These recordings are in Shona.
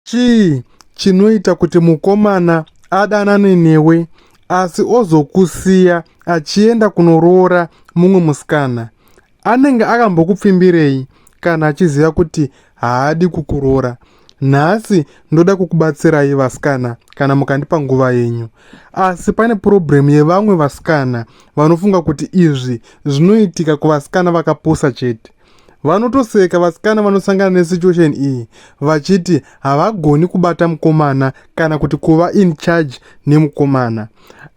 Chii chinoita kuti mukomana adanane newe asi ozokusiya achienda kunoroora mumwe musikana? Anenge akambokupfimbirei kana achiziva kuti haadi kukuroora? Nhasi ndoda kukubatsirai vasikana kana mukandipa nguva yenyu. Asi pane purobhuremu yevamwe vasikana vanofunga kuti izvi zvinoitika kuvasikana vakapusa chete. Vanotoseka vasikana vanosangana nesituation iyi vachiti havagoni kubata mukomana kana kuti kuva in charge nemukomana.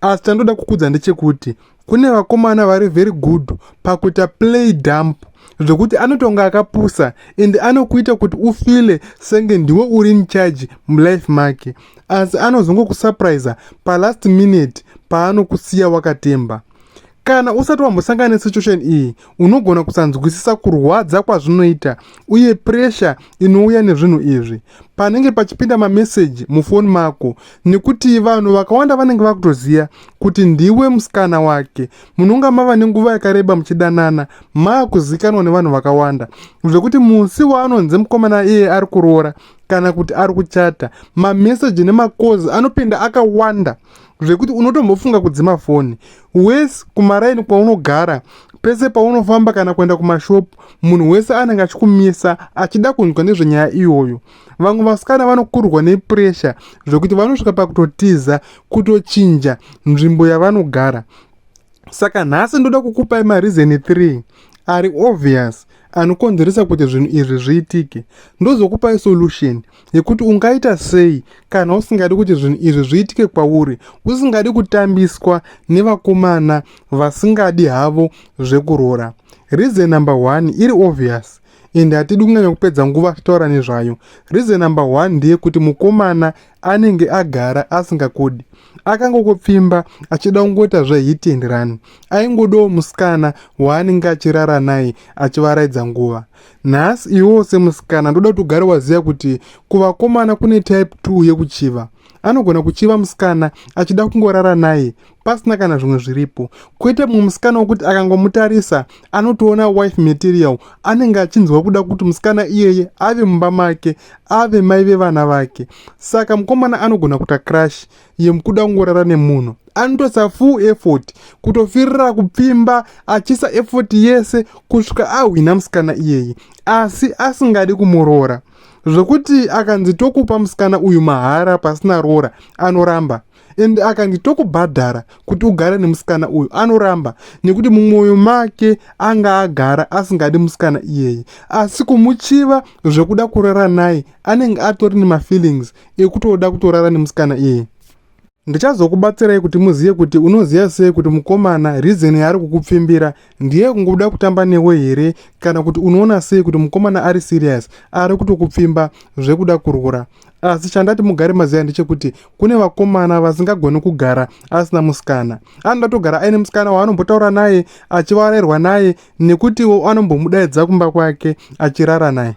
Asi chandoda kukudza ndechekuti kune vakomana vari very good pakuita play dump zvekuti anotonga akapusa and anokuita kuti ufile senge ndiwe uri in charge mulife make asi anozongokusurprise palast minute paanokusiya wakatemba. Kana usati wambosangana nesituation iyi, unogona kusanzwisisa kurwadza kwazvinoita uye pressure inouya nezvinhu izvi. Panenge pachipinda mameseji mufoni mako nekuti vanhu vakawanda vanenge vakutoziva kuti ndiwe musikana wake. Munonga mava nenguva yakareba muchidanana, maakuzikanwa nevanhu vakawanda zvekuti musi waanonzi mukomana iye ari kuroora kana kuti ari kuchata, mameseji nemakozi anopinda akawanda zvekuti unotombofunga kudzima foni wese kumaraini kwaunogara pese paunofamba kana kuenda kumashopu munhu wese anenge achikumisa achida kunzwa nezvenyaya iyoyo vamwe vasikana vanokurwa nepuresha zvekuti vanosvika pakutotiza kutochinja nzvimbo yavanogara Saka nhasi ndoda kukupai mareason 3 ari obvious anokonzeresa kuti zvinhu izvi zviitike. Ndozokupai solution yekuti ungaita sei kana usingadi kuti zvinhu izvi zviitike kwauri, usingadi kutambiswa nevakomana vasingadi havo zvekuroora. Reason number one iri obvious ende hatidi kunyanya kupedza nguva tichitaura nezvayo. Reason number one ndeyekuti mukomana anenge agara asingakudi akangokupfimba achida kungoita zvehit and run aingodawo musikana waanenge achirara naye achivaraidza nguva nhasi iwewo semusikana ndoda kuti ugare waziva kuti kuvakomana kune type 2 yekuchiva anogona kuchiva musikana achida kungorara naye pasina kana zvimwe zviripo kwete mumwe musikana wekuti akangomutarisa anotoona wife material anenge achinzwa kuda kuti musikana iyeye ave mumba make ave mai vevana vake saka mukomana anogona kuita crash yemkuda kungorara nemunhu anotoisa full effort kutofirira kupfimba achiisa effort yese kusvika ahwina musikana iyeye asi asingadi kumuroora zvekuti akanzi tokupa musikana uyu mahara pasina roora anoramba and akanzi tokubhadhara kuti ugare nemusikana uyu anoramba nekuti mumwoyo make anga agara asingadi musikana iyeye asi kumuchiva zvekuda kurara naye anenge atori nemafeelings ekutoda kutorara nemusikana iyeye ndichazokubatsirai kuti muzive kuti unoziva sei kuti mukomana reason yaari kukupfimbira ndiye kungoda kutamba newe here kana kuti unoona sei kuti mukomana ari serious ari kutokupfimba zvekuda kuroora asi chandati mugare maziva ndechekuti kune vakomana vasingagoni kugara asina musikana anoda togara aine musikana waanombotaura naye achivarairwa naye nekutiwo anombomudaidza kumba kwake achirara naye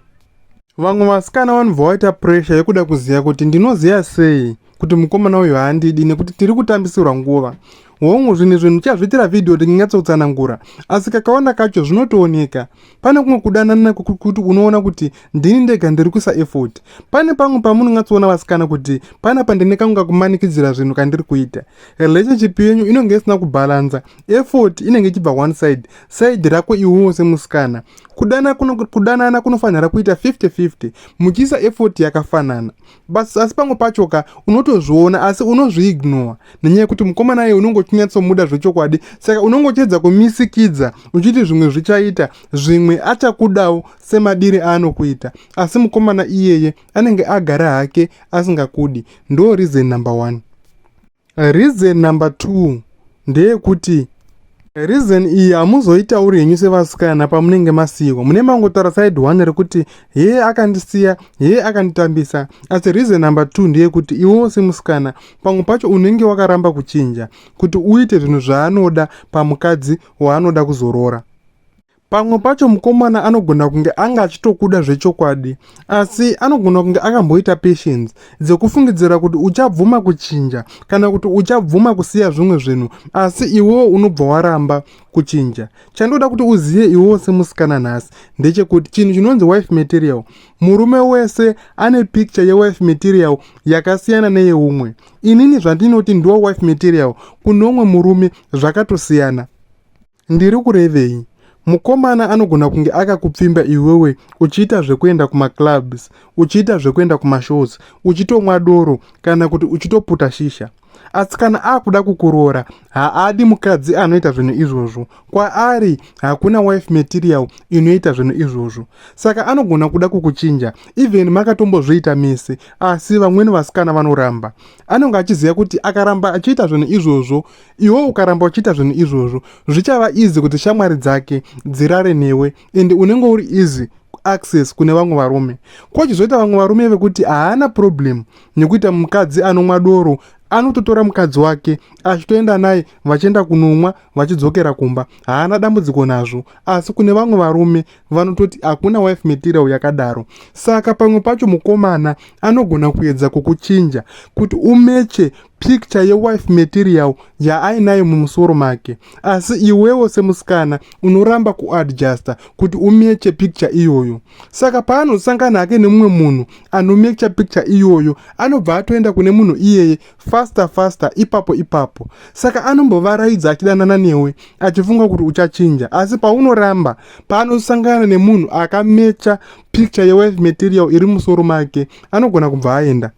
vamwe vasikana vanobva vaita pressure yekuda kuziva kuti ndinoziva sei kuti mukomana uyu haandidi nekuti tiri kutambisirwa nguva hongu zvinhu izvi ndichazviitira vhidhiyo ndinyatsotsanangura asi kakawanda kacho zvinotooneka pane kumwe kudanana kuti unoona kuti ndini ndega ndiri kuisa effort pane pamwe pamunonyatsoona vasikana kuti panapa ndine kangu kakumanikidzira zvinhu kandiri kuita relationship yenyu inonge isina kubhalanza effort inenge ichibva one side side rako iwewo semusikana kudanana kunofanira kuita 50-50 muchiisa effort yakafanana bas asi pamwe pacho ka unotozviona asi unozviignore nenyaya yekuti mukomana iye unonge uchinyatsomuda zvechokwadi saka unonge uchiedza kumisikidza uchiti zvimwe zvichaita zvimwe achakudawo semadiri aanokuita asi mukomana iyeye anenge agara hake asingakudi ndo reason number one Reason number 2 ndeyekuti reason iyi hamuzoitauri henyu sevasikana pamunenge masiyiwa mune mangotaura side one rekuti hee akandisiya hee akanditambisa asi reason number 2 ndeyekuti iwewo semusikana pamwe pacho unenge wakaramba kuchinja kuti uite zvinhu zvaanoda pamukadzi waanoda kuzorora. Pamwe pacho mukomana anogona kunge anga achitokuda zvechokwadi asi anogona kunge akamboita patience dzekufungidzira kuti uchabvuma kuchinja kana kuti uchabvuma kusiya zvimwe zvinhu asi iwewo unobva waramba kuchinja. Chandoda kuti uzive iwewo semusikana nhasi ndechekuti chinhu chinonzi wife material, murume wese ane picture yewife material yakasiyana neyeumwe. Inini zvandinoti ndiwo wife material kune umwe murume zvakatosiyana. Ndiri kurevei? Mukomana anogona kunge akakupfimba iwewe uchiita zvekuenda kumaclubs, uchiita zvekuenda kumashows, uchitomwa doro kana kuti uchitoputa shisha. Asi kana akuda kukuroora, haadi mukadzi anoita zvinhu izvozvo. Kwaari hakuna wife material inoita zvinhu izvozvo. Saka anogona kuda kukuchinja even makatombozviita mese, asi vamweni vasikana vanoramba. Anenge achiziva kuti akaramba achiita zvinhu izvozvo, iwe ukaramba uchiita zvinhu izvozvo zvichava easy kuti shamwari dzake dzirare newe and unenge uri easy access kune vamwe varume. Kochizoita vamwe varume vekuti haana problem nekuita mukadzi anomwa doro, anototora mukadzi wake achitoenda naye vachienda kunomwa vachidzokera kumba, haana dambudziko nazvo. Asi kune vamwe varume vanototi hakuna wife material yakadaro. Saka pamwe pacho mukomana anogona kuedza kukuchinja kuti umeche picture yewife material yaainayo mumusoro make, asi iwewo semusikana unoramba kuadjusta kuti umeche picture iyoyo. Saka paanosangana hake nemumwe munhu anomecha picture iyoyo, anobva atoenda kune munhu iyeye faster faster ipapo ipapo. Saka anombovaraidza achidanana newe achifunga kuti uchachinja, asi paunoramba, paanosangana nemunhu akamecha picture yewife material iri musoro make, anogona kubva aenda.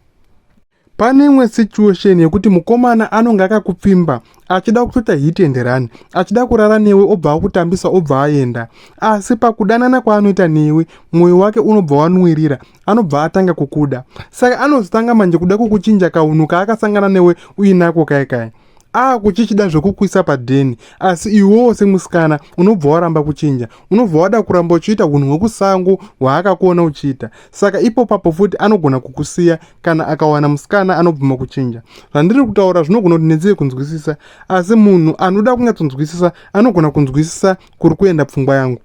Pane imwe situation yekuti mukomana anonge akakupfimba achida kutoita hit and run, achida kurara newe obva akutambisa obva aenda, asi pakudanana kwaanoita newe mwoyo wake unobva wanwirira, anobva atanga kukuda. Saka anozotanga manje kuda kukuchinja kaunhu kaakasangana newe uinako kai kai, akuchichida zvekukuisa padheni, asi iwewo semusikana unobva waramba kuchinja, unobva wada kuramba uchiita unhu hwekusango hwaakakuona uchiita. Saka ipo papo futi anogona kukusiya kana akawana musikana anobvuma kuchinja. Zvandiri kutaura zvinogona kuti netsei kunzwisisa, asi munhu anoda kunyatsonzwisisa anogona kunzwisisa kuri kuenda pfungwa yangu.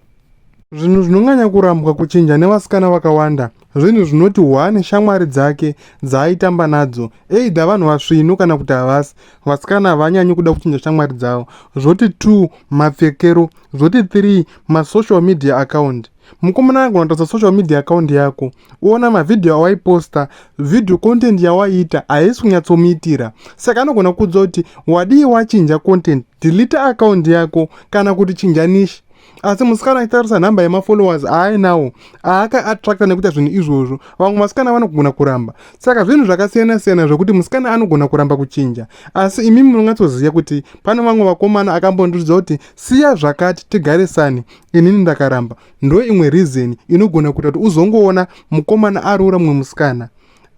Zvinhu zvinonyanya kurambwa kuchinja nevasikana vakawanda zvinhu zvinoti one, shamwari dzake dzaaitamba nadzo, either vanhu vasvinu kana kuti havasi. Vasikana havanyanyi kuda kuchinja shamwari dzavo. Zvoti 2, mapfekero. Zvoti 3, masocial media account. Mukomana anogona kutarisa social media account yako oona mavhidhiyo awaiposta, video content yawaiita haisi kunyatsomuitira. Saka anogona kuudza kuti wadii wachinja content, delete account yako kana kuti chinja niche. Asi musikana achitarisa nhamba yemafollowers aainawo aakaattracta nekuita zvinhu izvozvo, vamwe vasikana vanogona kuramba. Saka zvinhu zvakasiyana siyana zvekuti musikana anogona kuramba kuchinja, asi imimi munonyatsoziva kuti pane vamwe vakomana akambondiudza kuti siya zvakati tigarisane, inini ndakaramba. Ndo imwe reason inogona kuita kuti uzongoona mukomana aroora mumwe musikana.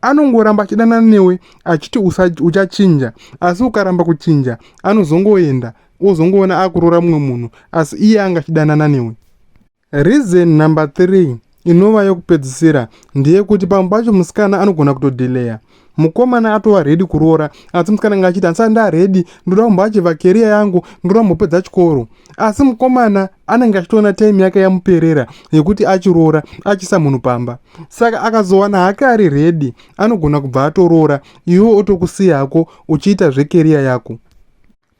Anongoramba achidanana newe achiti uchachinja, asi ukaramba kuchinja anozongoenda ozongoona akuroora mumwe munhu, asi iye anga achidanana newe. Reason number 3 inova yekupedzisira ndeyekuti pamwe pacho musikana anogona kutodhileya. Mukomana atova ready kuroora, asi musikana anga achiti handisati ndaredi, ndoda kumboachiva career yangu, ndoda kumbopedza chikoro. Asi mukomana anenge achitoona time yake yamuperera yekuti achiroora achisa munhu pamba. Saka akazowana hake ari ready, anogona kubva atoroora, iwe otokusiya hako uchiita zvecareer yako.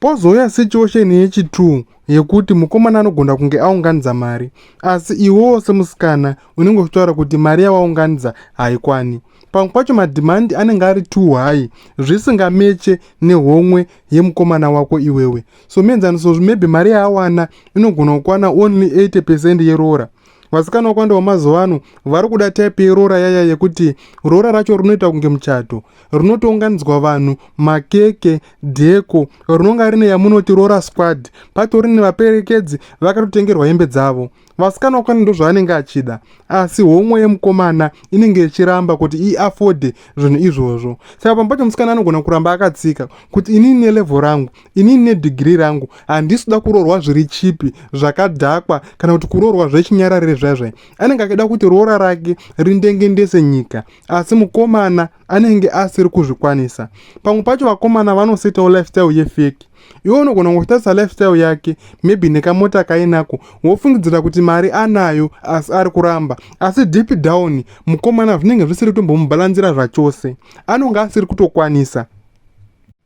Pozouya situation yechi2 yekuti mukomana anogona kunge aunganidza mari, asi iwewo semusikana unenge uchitaura kuti mari yawaunganidza haikwani. Pamwe pacho madhimandi anenge ari too high zvisingameche nehomwe yemukomana wako iwewe. So muenzaniso, maybe mari yaawana inogona kukwana only 80% yeroora. Vasikana vakawanda vemazuva ano vari kuda type yeroora yaya yekuti roora racho rinoita kunge muchato, rinotounganidzwa vanhu, makeke, dheko, rinonga rine yamunoti roora squad, patori nevaperekedzi vakatotengerwa hembe dzavo. Vasikana vakawanda ndozvaanenge achida, asi homwe yemukomana inenge ichiramba kuti iafode zvinhu izvozvo. Saka pamwe pacho musikana anogona kuramba akatsika kuti inini nelevel rangu, inini nedegree rangu, handisi kuda kuroorwa zviri chipi, zvakadhakwa, kana kuti kuroorwa zvechinyararire zvaizvai. Anenge achida kuti roora rake rindengendese nyika, asi mukomana anenge asiri kuzvikwanisa. Pamwe pacho vakomana vanosetawo lifestyle yefake. Iwe unogona kungotarisa lifestyle yake, maybe nekamota kainako, wofungidzira kuti mari anayo, asi ari kuramba. Asi deep down mukomana zvinenge zvisiri kutombomubhalanzira zvachose, anonge asiri kutokwanisa.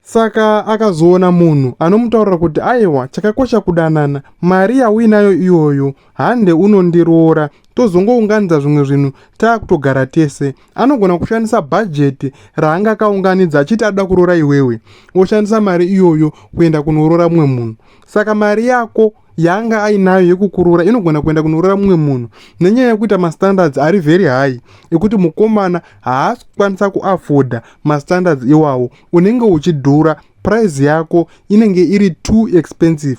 Saka akazoona munhu anomutaurira kuti aiwa, chakakosha kudanana, mari yauinayo iyoyo hande unondiroora, tozongounganidza zvimwe zvinhu taakutogara tese, anogona kushandisa bhajeti raanga akaunganidza achiti ada kuroora iwewe, oshandisa mari iyoyo kuenda kunoroora mumwe munhu. Saka mari yako yaanga ainayo yekukuroora inogona kuenda kunoroora mumwe munhu nenyaya yekuita mastandards ari very high, ekuti mukomana haasi kukwanisa kuafforda mastandards iwawo. Unenge uchidhura, price yako inenge iri too expensive.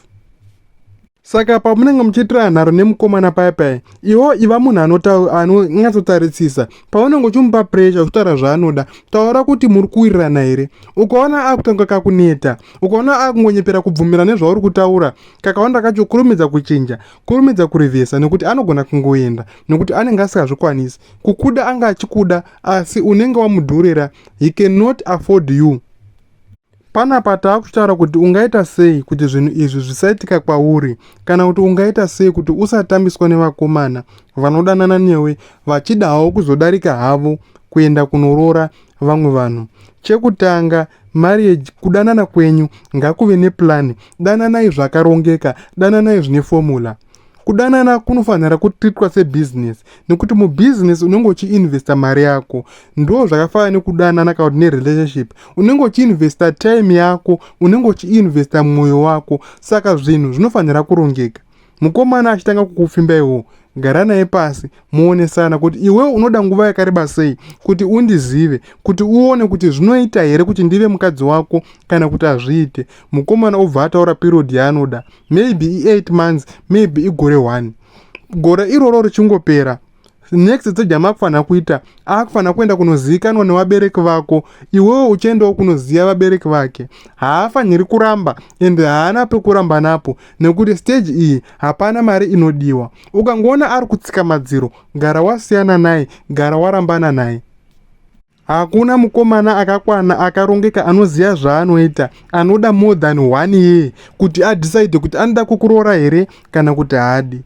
Saka pamunenge muchiitira nharo nemukomana paya paya, iwo iva munhu anonyatsotarisisa paunenge uchimupa pressure uchitaura zvaanoda. Taura kuti muri kuwirirana here. Ukaona akutanga kakuneta, ukaona akungonyepera kubvumira nezvauri kutaura kakawanda kacho, kurumidza kuchinja, kurumidza kurivhesa, nekuti anogona kungoenda nekuti anenge asingazvikwanisi kukuda. Anga achikuda, asi unenge wamudhurira. He cannot afford you. Panapa taakuchitaura kuti ungaita sei kuti zvinhu izvi zvisaitika kwauri, kana kuti ungaita sei kuti usatambiswa nevakomana vanodanana newe vachidawo kuzodarika havo kuenda kunoroora vamwe vanhu. Chekutanga, marriage, kudanana kwenyu ngakuve neplan. Dananai zvakarongeka, dananai zvine formula. Kudanana kunofanira kutreatwa sebhizinesi, nekuti mubhizinesi unenge uchiinvesta mari yako. Ndo zvakafanana nekudanana kana kuti nerelationship. Unenge uchiinvesta time yako, unenge uchiinvesta mwoyo wako, saka zvinhu zvinofanira kurongeka. Mukomana achitanga kukupfimba iwowo, gara naye pasi, muonesana kuti iwewe unoda nguva yakareba sei kuti undizive, kuti uone kuti zvinoita here kuti ndive mukadzi wako kana kuti hazviite. Mukomana obva ataura period yaanoda, maybe i8 months, maybe igore 1. Gore iroro richingopera, next stage yamakufanira kuita, akufanira kuenda kunozivikanwa nevabereki vako, iwewe uchiendawo kunoziva vabereki vake. Haafaniri kuramba, ende haana pekuramba napo, nekuti stage iyi hapana mari inodiwa. Ukangoona ari kutsika madziro, gara wasiyana naye, gara warambana naye. Hakuna mukomana akakwana, akarongeka, anoziva zvaanoita anoda more than one year kuti adecide kuti anoda kukuroora here kana kuti haadi.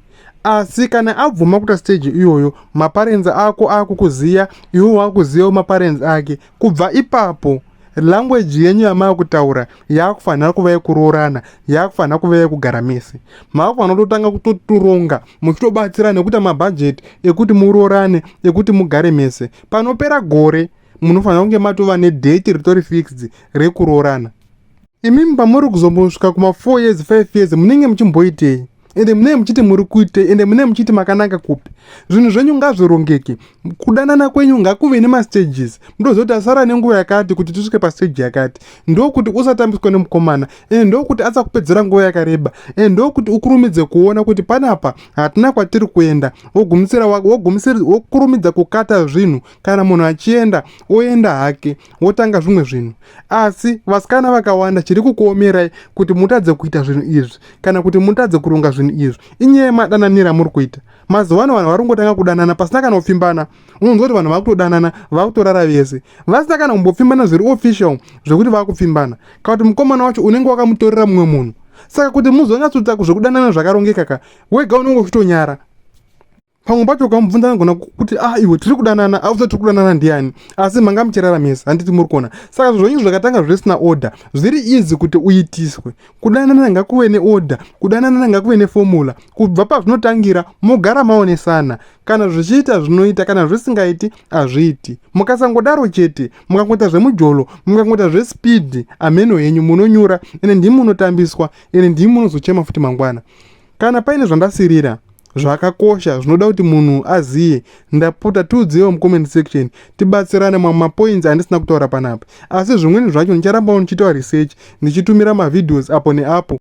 Asi kana abvuma kuita stage iyoyo, maparents ako akukuziya, iwe wakuzivawo maparents ake, kubva ipapo language yenyu yamakutaura yakufanira kuva yekuroorana, yakufanira kuva yekugara mese. Makufanira kutotanga kutotoronga muchitobatsira nekuita mabhajeti ekuti muroorane, ekuti mugare mese. Panopera gore munofanira kunge matova nedate ritori fixed rekuroorana. Imimi pamuri kuzombosvika kuma4 years, 5 years, munenge muchimboitei? Ende munenge muchiti muri kuitei? Ende munenge muchiti makanaka kupi? Zvinhu zvenyu ngazvirongeke. Kudanana kwenyu ngakuve nemastages, mutoziva kuti asara nenguva yakati kuti tisvike pastage yakati, ndokuti usatambiswa nemukomana, ende ndokuti asakupedzera nguva yakareba, ende ndokuti ukurumidze kuona kuti panapa hatina kwatiri kuenda, wogumisira wokurumidza kukata zvinhu. Kana munhu achienda, oenda hake, wotanga zvimwe zvinhu. Asi vasikana vakawanda, chiri kukuomerai kuti mutadze kuita zvinhu izvi kana kuti mutadze kuronga zvinhu izvi inyaya yemadananiro amuri kuita. Mazuva ano vanhu vari kungotanga kudanana pasina kana kupfimbana. Unonzwa kuti vanhu vakutodanana, vakutorara vese vasina kana kumbopfimbana zviri official zvekuti vakupfimbana, kana kuti mukomana wacho unenge wakamutorera mumwe munhu. Saka kuti muzonyatsoita zvekudanana zvakarongeka ka, wega unenge uchitonyara. Pamwe pacho ukamubvunza anogona kuti, "Ah, iwe, tiri kudanana." Auza tiri kudanana ndiani, asi manga muchiraramisa, handiti? Muri kuona? Saka zvinhu zvenyu zvakatanga zvisina order, zviri easy kuti uitiswe. Kudanana ngakuve neorder, kudanana ngakuve neformula kubva pazvinotangira. Mogara maonesana. Kana zvichiita zvinoita, kana zvisingaiti hazviiti. Mukasangodaro chete, mukangoita zvemujolo, mukangoita zvespeed, ameno henyu, munonyura, ende ndimi munotambiswa, ende ndimi munozochema futi mangwana. Kana paine zvandasirira zvakakosha zvinoda kuti munhu aziye, ndapota tiudzewo mucomment section, tibatsirane. Mamwe mapoints andisina kutaura panapa, asi zvimweni zvacho ndicharambawo ndichiita research, ndichitumira mavideos apo neapo.